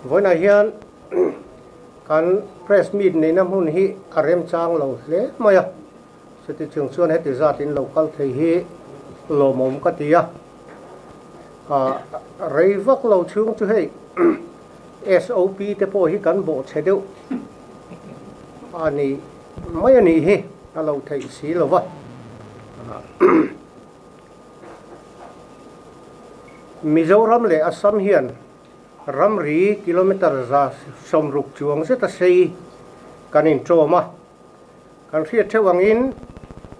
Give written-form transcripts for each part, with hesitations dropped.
Vawiinah hian kan press meet neihna hmun hi a remchang lo hle mai a, chuti chung chuan heti zat in lo kal thei hi lawmawm ka ti a. Rei vak lo chhung chu hei SOP te pawh hi kan bawhchhe deuh a ni mai a nih hi a lo theih si lo va. Mizoram leh Assam hian ramri kilometre 160 chuang zeta sei kan inṭawm a. Kan hriat theuh angin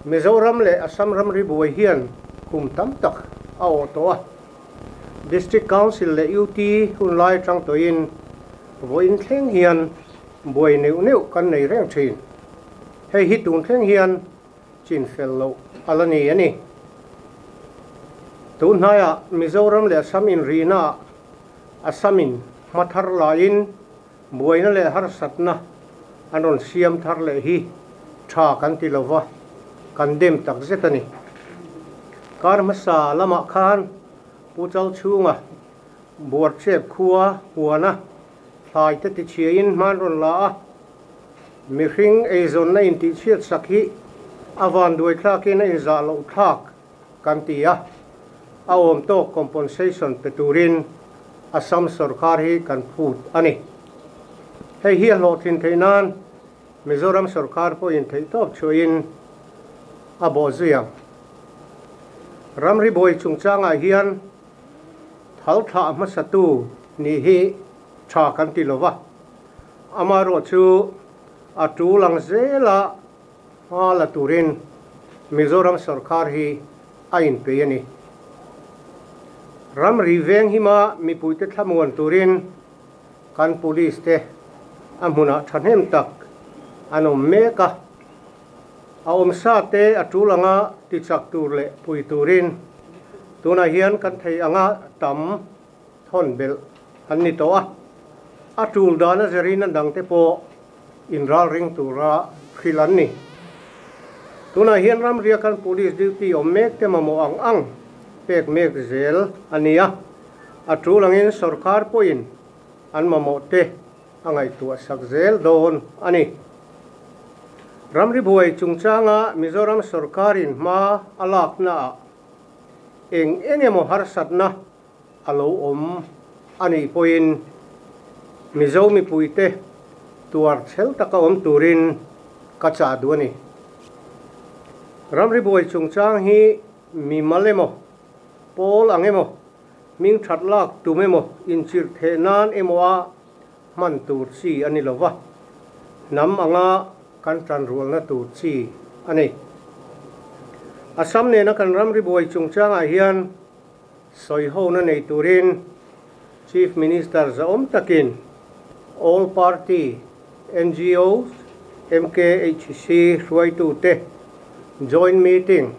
Mizoram leh Assam ramri buai hian kum tam tak a awh tawh a. District Council leh UT hun lai atang tawhin vawiin thleng hian buai neuh neuh kan nei reng thin. Hei hi tun thleng hian chin fel loh a la ni a ni. Tun hnaiah Mizoram leh Assam inrihnaah Assamin hma thar laiin buaina leh harsatna an rawn siam thar leh hi tha kan ti lo va, kan dem tak zet a ni. Kar hmasa lamah khan Pu Chalchhunga Buarchep khua huana thlai te tichhiain hman rawn la a, mihring eizawnna intihchhiat sak hi a vanduai thlakin a inzah loh thlak kan ti a, a awm tawk compensation pe turin Assam sorkar hi kan phut a ni. Hei hi a hlawhtlin theih nan Mizoram sorkar pawhin theihtawp chhuahin a bawh zui ang. Ramri buai chungchangah hian thal thlah hmasatu nih hi tha kan ti lo va, amaherawhchu a tul ang zela hma la turin Mizoram sorkar hi a inpei a ni. Ramri veng hima mipuite thlamuan turin kan police te a hmunah thahnem tak an awm mek a, a awmsa te a tul anga tichak tur leh pui turin tunah hian kan thei anga tam thawn belh an ni tawh a, a tul dan a zerin a dangte pawh inralring tura hrilh an ni. Tunah hian ramria kan police duty awm mek te mamawh ang ang pek mek zel a ni a, a tul angin sorkar pawhin an mamawh te a ngaihtuah sak zel dawn a ni. Ramri buai chungchanga Mizoram sorkarin hma a laknaah eng eng emaw harsatna a lo awm a nih pawhin Mizo mipuite tuar chhel taka awm turin ka chah duh a ni. Ramri buai chungchang hi mimal emaw, pawl ang emaw, hming that lak tum emaw, inchirh theh nan emaw a hman tur chi a ni lo va, hnam anga kan tanrualna tur chi a ni. Assam nena kan ramri buai chungchangah hian Sawihona nei turin Chief Minister zahawm takin All Party, NGOs, MKHC hruaitute Joint Meeting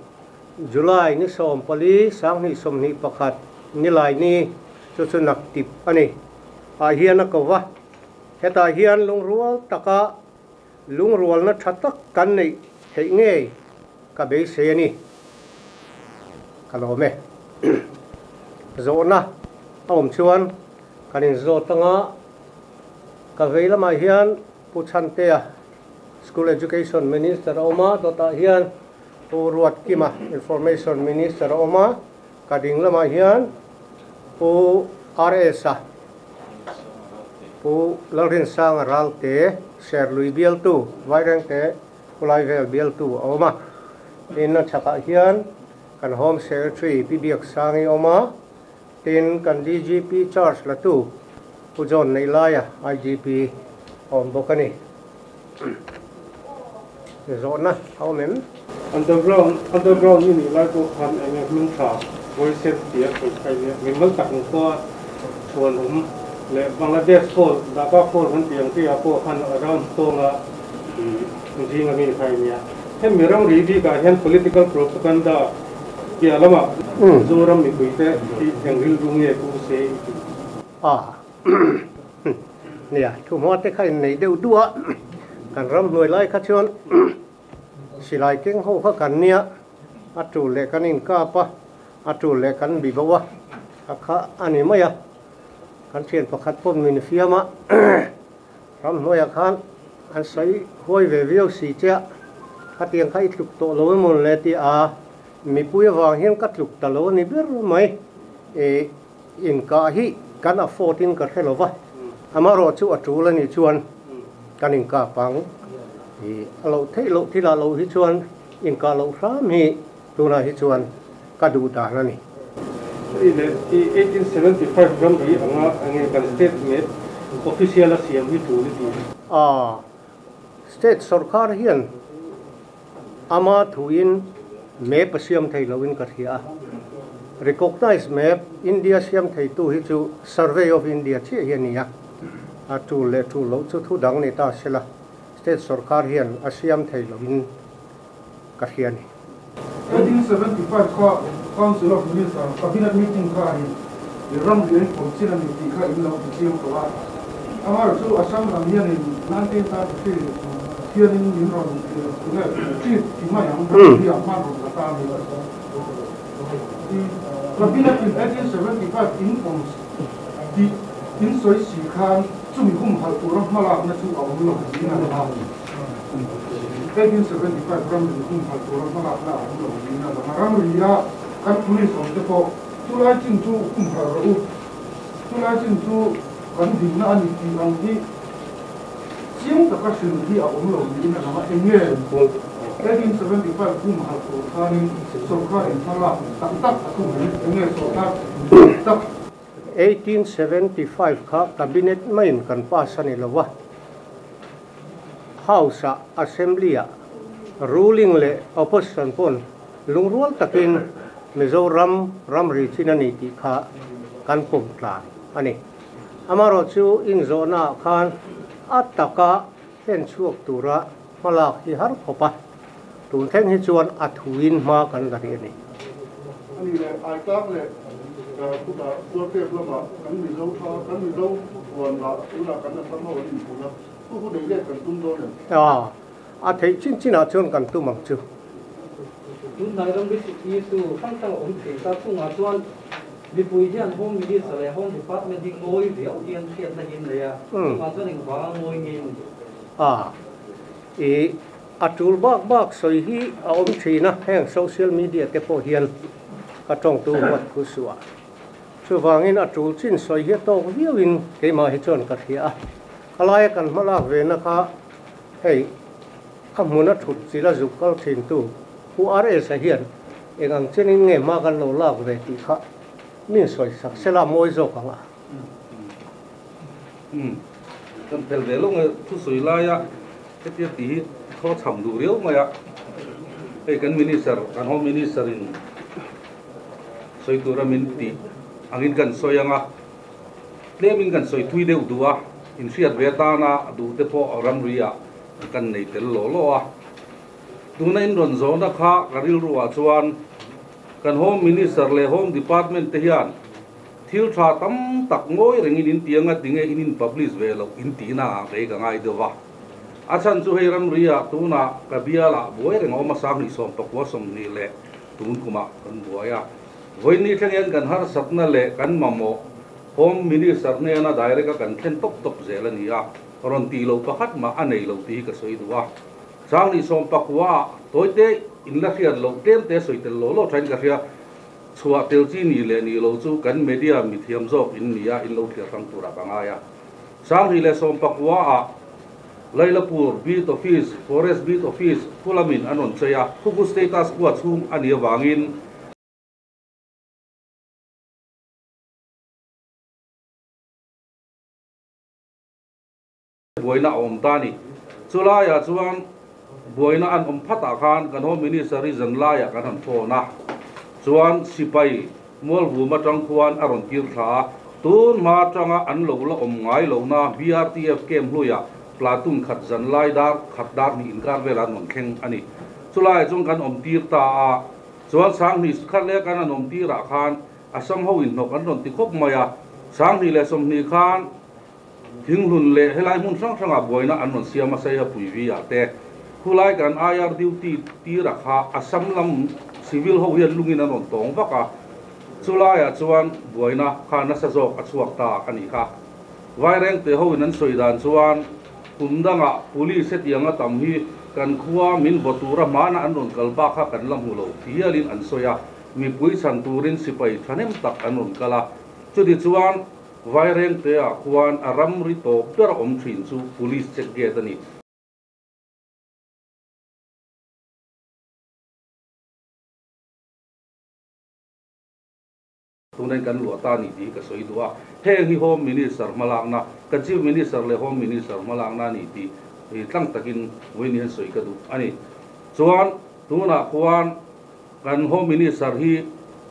July ni 14 2021 nilai ni chu chu naktip a ni ah hian a ko va. Hetah hian lungrual taka lungrualna tha tak kan neih theih ngei ka beisei a ni. Ka lawm e. Zawhna a awm chuan kan inzawt anga ka vei lamah hian Pu Chhantea, School Education Minister a awm a, dawtah hian Pu Ruatkima, Information Minister a awm a, ka ding lamah hian Pu RS-a, Pu Lalrinsanga Ralte, Serlui bialtu, Vairengte Khulai vel bialtu a awm a. Tin, a chhakah hian kan Home Secretary Pi Biaksangi a awm a, tin kan DGP charge latu Pu John Neihlaia IGP a awm bawk a ni. Zawhna a awm em? Underground, Underground i nih lai pawh khan eng nge hming tha Voices tia sawi khai nia mimal tak ang pawha chhuan awm leh Bangladesh call, Dhaka call kan tih ang chi ah pawh khan a ram tawnga zing a mi khai nia. Hemi ramri bikah hian political propaganda piah lamah Zoram mipuite hi eng rilru nge pu se i tih? A Nia, thuhma te kha innei deuh duh a, kan ram hnuai lai kha chuan silai keng ho kha kan nia, a tul leh kan inkap a, a tul leh kan bi bo a, a kha a ni mai a. Kan thian pakhat pawh min fiam a, ramhnuaiah khan an sawi huai ve viau si che a, khatiang kha i tluk tawh lo emaw le ti a, mipui avang hian ka tluk ta lo a ni ber mai. I inkah hi kan afford in ka hre lo va, amaherawh chu a tul a nih chuan kan inkap ang. I a loh theih loh thilah loh hi chuan inkah loh hram hi Tunah hi chuan ka duh dan a ni. Hei leh i 1875 ramri anga enge kan state nge official a siam hi tul i ti? A, state sorkar hian ama thuin map a siam thei loin ka hria a. Recognise map India siam theitu hi chu Survey of India chiah hi a ni a. A tul leh tul loh chu thu dang ni ta sela state sorkar hian a siam thei loin ka hria a ni. 1875 kha Council of Minister Cabinet meeting kha a ni. I ram rian awm chin a ni tih kha in lo ti chiang tawh a. Amah chu Assam lam hianin 1933 thianin min rawn nge treat ti mai ang ram riah hman rawn la ta a ni. I Cabinet in 1875 in awm tih in sawi si khan chumi humhalh tura hmalakna chu a awm lo niin a lang a. 1875 ramri humhalh tura hmalakna a awm lo niin a lang a, ramria kan police awmte pawh chulai chin chu humhalh rawh u, chulai chin chu kan dinna a ni tih ang hi chiang taka hrilh hi a awm lo niin a lang a, eng nge 1875 humhalh tur khanin sawrkarin hmalak tak tak a tum em, eng nge sawrkar tak. 1875 kha cabinet maiin kan pass a ni lo a, House-ah, Assembly-ah ruling leh opposition pawn lungrual takin Mizoram ramri chin a ni tih kha kan pawm tlan a ni. Amaherawhchu inzawhnaah khan a taka hlen chhuak tura hmalak hi har khawp a, tun thleng hi chuan a thuin hma kan la rih a ni. A ni leh Aitlak leh khutah Tualpek lamah kan Mizo tha, kan Mizo huan lah tunah kan Assam ho an inphun a, chu hun ei let kan tum dawn em? A, a theih chin chinah chuan kan tum ang chu. Tunhnai ram basic issue hrang hrang a awm thei ta chungah chuan mipui hian Home Minister leh Home Department hi ngawi viau hian hriatna hi an nei a, chungah chuan engvanga ngawi nge ni? A, i a tul bak bak sawi hi a awm thin a, heng social media te pawh hian ka tawngtu huat thu suh a. Chuvangin a tul chin sawi hi a tawk viauin keimah hi chuan ka hria a. Khalaia kan hmalak ve na kha hei a hmuna thut chila zuk kal thin tu Pu RS-a hian eng ang chenin nge hma kan lo lak ve tih kha min sawi sak sela mawi zawk ang a. Umm, kan tel ve lo nge thusawi laia hetia tih hi thaw chham duh riau mai a, hei kan Minister, kan Home Minister in sawi tura min tih angin kan sawi ang a, tlemin kan sawi thui deuh duh a, inhriat ve atana duh te pawh ramri ah kan nei tel law law a, tuna in rawn zawhna kha ka rilru ah chuan kan Home Minister leh Home Department te hian Thil tha tam tak ngawi rengin in ti anga tinge in in publish ve loh in tihna ah kei ka ngai deuh a. A chhan chu hei ramri ah tunah ka bial ah buai reng a awm a sanghnih sawmpakua 20 leh tun kumah kan buai a. Vawiin thleng hian kan harsatna leh kan mamawh Home Minister hnena direct a kan thlen tawp tawp zel a ni a, rawn tih loh pakhat mah a nei lo tih hi ka sawi duh a. Sanghnih sawmpakua ah tawite in la hriat loh tlem te sawi tel law law thain ka hria. Chhuah tel chi ni leh ni lo chu kan media mithiam zawk in ni a, in lo thliar hrang turah ka ngai a. Sanghnih leh Sawmpakua ah Lailapur Beat Office, Forest Beat Office, Khulamin an rawn chei a, Khuku Status Quo chhung a nih avangin, Buaina a awm ta a ni. Chu laiah chuan buaina an awm phatah khan kan Home Minister hi zan laiah kan han phone a, chuan sipai Mualvum atang khuan a rawn tir thla a, tun hma atanga an lo la awm ngai lohna BRTF camp hluiah platoon khat zan lai dar khat dar hnih inkar velah an rawn thleng a ni. Chu laiah chuan kan awm tir ta a, chuan Sanghnih khat leh kan han awm tirah khan Assam ho inhnawk an rawn ti khawp mai a, 2020 khan Thinghlun leh helai hmun hrang hrangah buaina an rawn siam a, Saiha Puivi ah te. Khulai kan IR duty tirah kha Assam lam civil ho hian lungin an rawn tawng vak a. Chulaiah chuan buaina kha nasa zawk a chhuak ta a nih kha. Vairengte hoin an sawi dan chuan kum dangah police hetianga tam hi kan khua min vaw tura hmana an rawn kal bak kha kan la hmu lo hialin an sawi a, mipui chhan turin sipai thahnem tak an rawn kal a. Chutichuan Vairengte-ah khuan a ramri tawp ber a awm thin chu police check gate a ni. Tunain kan luah ta a ni tih hi ka sawi duh a, heng hi Home Minister hmalakna, kan Chief Minister leh Home Minister hmalakna a ni tih hi tlang takin vawiin hian sawi ka duh a ni. Chuan tunah khuan kan Home Minister hi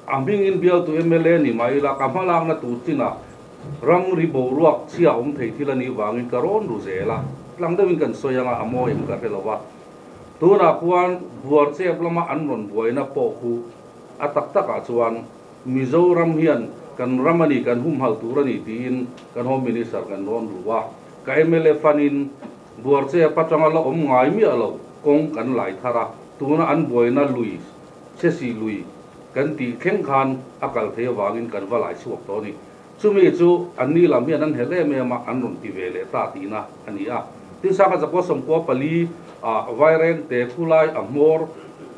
a hmingin bialtu mla ni mai ila ka hmalakna tur chinah ramri boruak chhia awm thei thil a nih vangin ka rawn ru zel a, tlang deuhin kan sawi anga a mawi em ka hre lo va. Tunah khuan buarchep lama an rawn buaina pawh khu a tak takah chuan Mizoram hian kan ram a ni, kan humhalh tur a ni tiin kan Home Minister kan rawn ru a. Ka mla fanin buarchep atanga la awm ngai miah lo kawng kan lai thar a, tuna an buaina lui, Chesi lui kan tih thleng khan a kal thei avangin kan va lai chhuak tawh a ni. Chumi chu anni lam hian an helh em em a, an rawn ti ve leh ta tihna a ni a. Tin Sangha Zakua Sawmkua pali ah Vairengte khulai a hmawr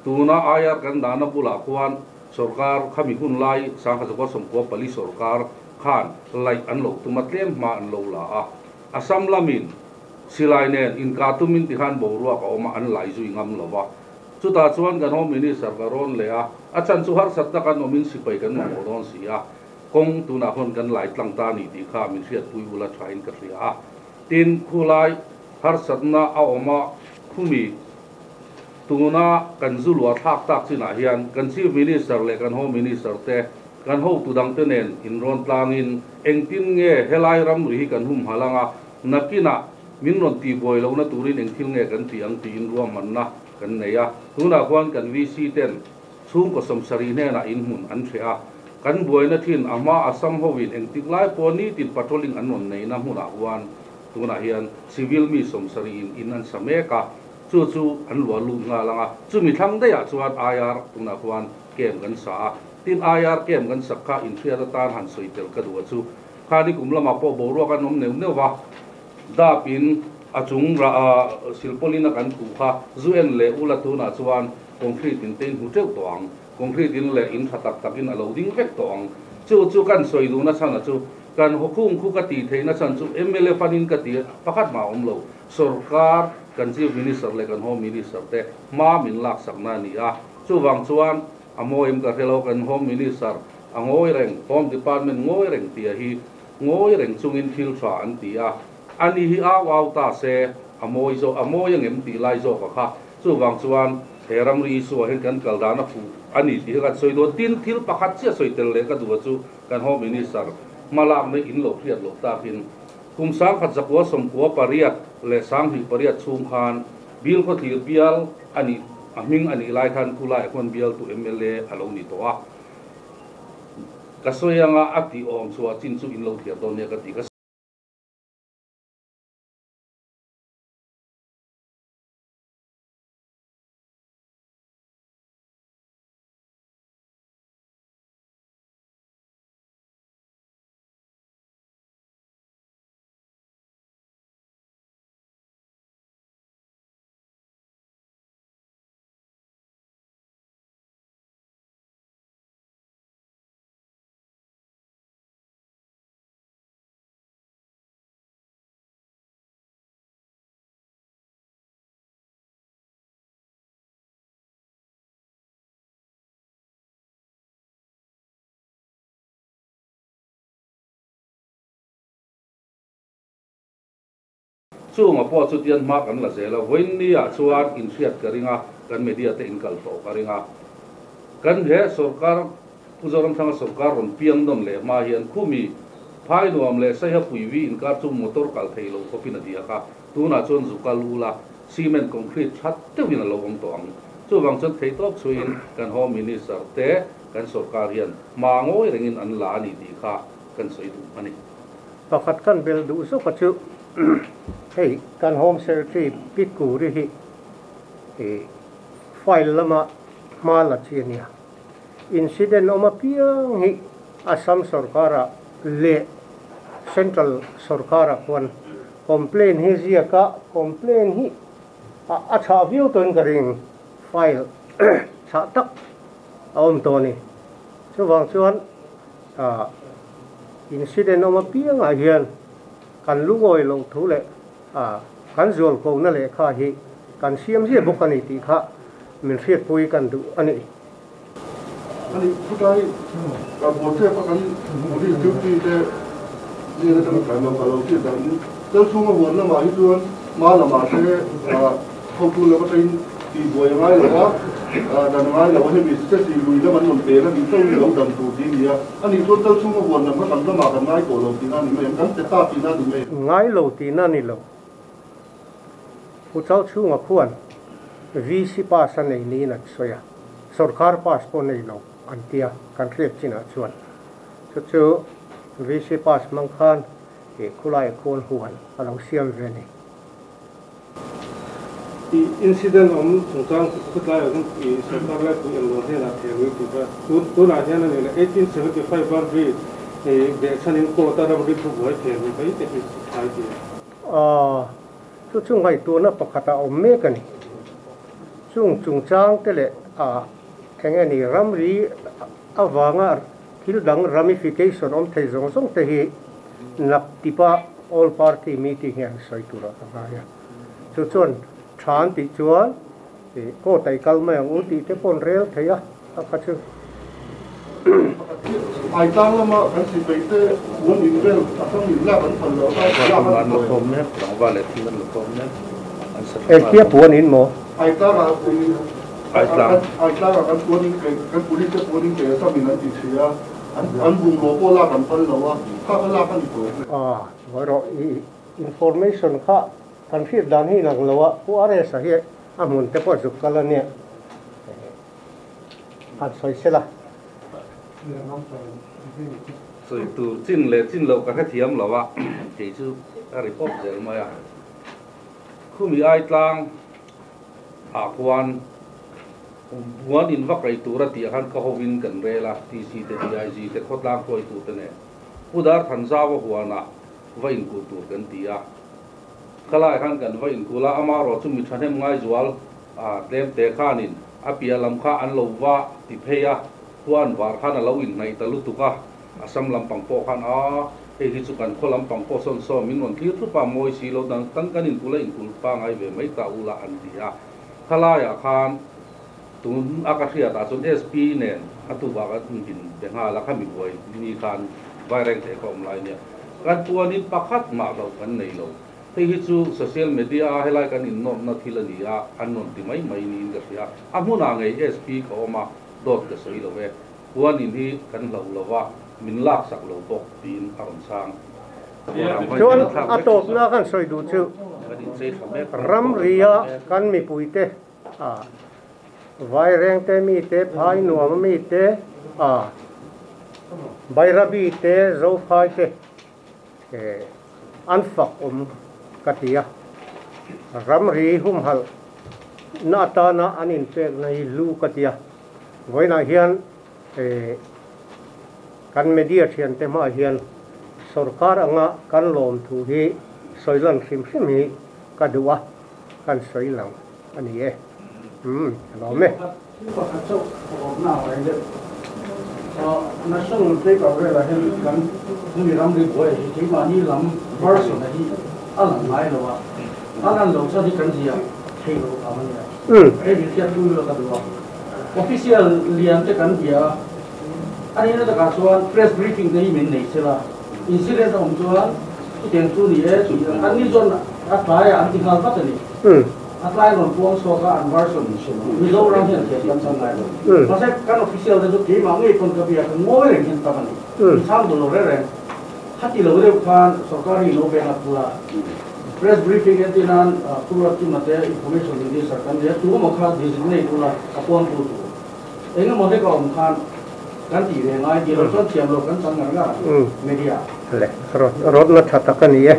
tuna IR kan dahna bulah khuan sorkar khami hun lai Sangha Zakua Sawmkua pali sorkar khan laih an lo tum a, tlem hma an lo la a. Assam lamin silai nen inkah tumin tikhan boruak a awm a, an lai zui ngam lo va. Chutah chuan kan Home Minister ka rawn leh a, a chan chu harsat tak an awmin sipai kan mamawh dawn si a. Kawng tunah hawn kan lai tlang ta a ni tih kha min hriatpui ula thain ka hria a. Tin, khulai harsatna a awm a, khumi tuna kan zu luah thlak tak chinah hian kan Chief Minister leh kan Home Minister te, kan hotu dangte nen inrawn tlangin engtin nge helai ramri hi kan humhalh anga nakinah min rawn tihbuai lohna turin engthil nge kan tih ang tiin ruahmanna kan nei a. Tunah khuan kan VC ten Chhungkaw sawmsarih hnenah inhmun an hreh a, kan buaina thin a hma Assam hoin engtik lai pawh nitin patrolling an rawn neihna hmunah huan tunah hian civil mi sawmsarih in in an sa mek a, chu chu an luah lut nghal ang a, chumi thlang daihah chuan IR tunah khuan camp kan sa a, tin IR camp kan sak kha inhriat atan han sawi tel ka duh a chu khani kum lamah pawh boruak an awm neuh neuh va, dap in a chung rah silpawlin a kan khuh kha zu en leh ula tunah chuan Concrete in te in hmu teuh tawh ang. Concrete in leh in tha tak tak in a lo ding vek tawh ang. Chu chu kan sawi duhna chhan a chu kan hawkhung khu ka tih theihna chhan chu mla fund in ka ti pakhat mah a awm lo. Sorkar, kan Chief Minister leh kan Home Minister te hma min laksakna a ni a. Chuvang chuan a mawi em ka hre lo kan Home Minister a ngawi reng, Home Department ngawi reng tia hi ngawi reng chungin thil tha an ti a. Ani hi au au ta se a mawi zawk a mawi angem tih lai zawk a kha. Chuvang chuan he ramri issue ah hian kan kal dan a fuh a ni tih hi kan sawi dawn. Tin, thil pakhat chiah sawi tel leh ka duh a chu kan Home Minister hmalakna in lo hriat loh takin kum sangkhat zakua sawmkua pariat leh sanghnih pariat chhung khan Bill Khawthlir bial a nih a hming a nih lai khan khulaiah khuan bialtu mla a lo ni tawh a. Ka sawi anga a tih awm chhuah chin chu in lo thliar dawn nia ka ti. Ka. Chunga pawh chu tian hma kan la zel a, vawiinni-ah chuan inhriat ka ring a, kan media te inkal tawh ka ring a. Kan he sorkar, Pu Zoramthanga sorkar rawn piang nawn leh hma hian khumi phai nuam leh saiha puivi inkar chu motor kal thei lo khawpin a diak a, tunah chuan zu kal ula cement concrete that deuhin a lo awm tawh ang. Chuvang chuan theihtawp chhuiin kan Home Minister te kan sorkar hian hma ngawi rengin an la a ni tih kha kan sawi duh a ni. Pakhat kan bel duh zawk a chu hei kan Home Secretary Pi Kuri hi file lama hma la chi a nia. Incident awm apiang hi Assam sorkara leh Central sorkara khuan complaint hi ziak a, complaint hi a chhah viau tawhin ka ring, file chhah tak a awm tawh a ni. Chuvang chuan incident awm apiangah hian kan lungawi loh thu leh kan zualkona lehkha hi kan siam ziah bawk a ni tih kha min hriatpui kan duh a ni. Ani chutlai Bawrchep a kan police duty te nen atanga tlai lo ka lo hriat dahin tel chhunga huan lamah hi chuan hma lamah te hotu lam atangin tihbuai a ngai lo a, dan a ngai lo a, hemi sesi lui lam an rawn pel a nih chauhin lo dan tur tih a ni a, ani chuan tel chhunga huan lam kha kan lamah kan ngai tawh lo tihna a ni mai ang, kan pe ta tihna a ni mai ang. Ngai lo tihna a ni lo. Pu Chalchhunga khuan VC pass a nei niin an sawi a, sorkar pass pawh nei lo an tia kan hriat chinah chuan chu chu VC pass hmang khan ih khulaiah khuan huan a lo siam ve a ni. I incident awm chungchang khutlaiah chuan i sorkar laipui englo hnenah thei ang i tih kha tunah hian a ni le 1875 boundary behchhanin court a ramri thubuai thei ang mai te hi thlai ti a. Aw, chu chu ngaihtuahna pakhat a awm mek a ni. Chung chungchang te leh a eng nge ni ramri avanga thil dang ramification awm thei zawng zawng te hi nak tipa all party meeting hian sawi tur ah ka ngai a. Chu chuan tha an tih chuan Court ah i kal mai ang u tih te pawh an rel thei a, a kha chu. Ai tlang lama kan sipai te puan in vel a sam in lak an phal lo a, lak an ti tawh. Engtia puan in maw? Ai tlang ah ai tlang ah kan puan in kan police te puan in kei a sam in an ti thei a, an bungraw pawh lak an phal lo a, kha kha lak a ni tawh. Aw, vawi rawh i information kha kan hriat dan hi inang lo a, Pu RS-a hi a hmun te pawh zuk kal a nia. Han sawi sela. Sawi tur chin leh chin loh ka hrethiam lo a, kei chu ka ri pawp zel mai a. Khumi ai tlang ah khuan huan in va kai tur a tih ah khan ka hovin kan rel a, TC te DIG te khawtlang hruaitu te nen Pu Darthanzau a huan ah va inkulh tur kan ti a. Khalai khan kan va inkulh a, amaherawh chu mi thahnem ngaizual a tlem te khanin a piah lam kha an lo va ti phei a, khuan var khan a lo inhnaih ta lutuk a, Assam lampang pawh khan a, hei hi chu kan khaw lampang pawh sawn sawn min rawn thlir thup a, mawi si lo dang tan kan inkulh a inkulh pangai ve mai ta ula an ti a. Khalaiah khan tun a ka hriatah chuan SP nen a tuvah kan inbin be nghal a, khami buai ni khan vaireng te ka awm lai nia, kan puanin pakhat mah hlauh kan nei lo. Hei hi chu social media a helai kan innawrhna thil a ni a, an rawn ti mai mai niin ka hria. A hmunah ngei SP ka awm a, dawt ka sawi lo e. Puanin hi kan hlauh lo va, min laksak lo bawk tiin a rawn chhang. Chuan a tawpna kan sawi duh chu ramria kan mipuite a Vairengte mite, Phai nuam mite a Bairabi te, Zophai te, An fak awm ka ti a, ramri humhalh na atana an inpekna hi hlu ka ti a, vawiinah hian kan media thiante hmaah hian sorkar anga kan lawmthu hi sawi lan hrim hrim hi ka duh a, kan sawi lang a ni e. Umm ka lawm e. Thil pakhat chauh ka awmna a raih deuh. National paper velah hian kan hemi ramri buai hi keimahni lam version a hi a lang ngai lo a, a lan lo chuan hi kan ziah thei lo ang a nia. Hei min hriat pui ula ka duh a. Official lian te kan bia a, a nihna takah chuan press briefing te hi min nei sela, incident a awm chuan chutiang chu ni e tih an ni chuan a tlaiah an ti nghal vat a ni. A tlai rawn puang chhuak a, an version Mizoram hian thiam kan chang ngai lo. Mahse kan official te chu keimah ngei pawn ka bia ka ngawi reng hian tak a ni. Mi chhang duh lo reng reng. Khati lo deuh khan sorkar hi lo ve ngat bula press briefing entir nan Pu Ratkima te information minister kan nia tu emaw kha designate ula a puang tu tur. Eng emaw hlek a awm khan kan tih ve ngai tih lo chuan thiam lo kan chang ngar ngar ang media. Le, rawtna tha tak a ni e.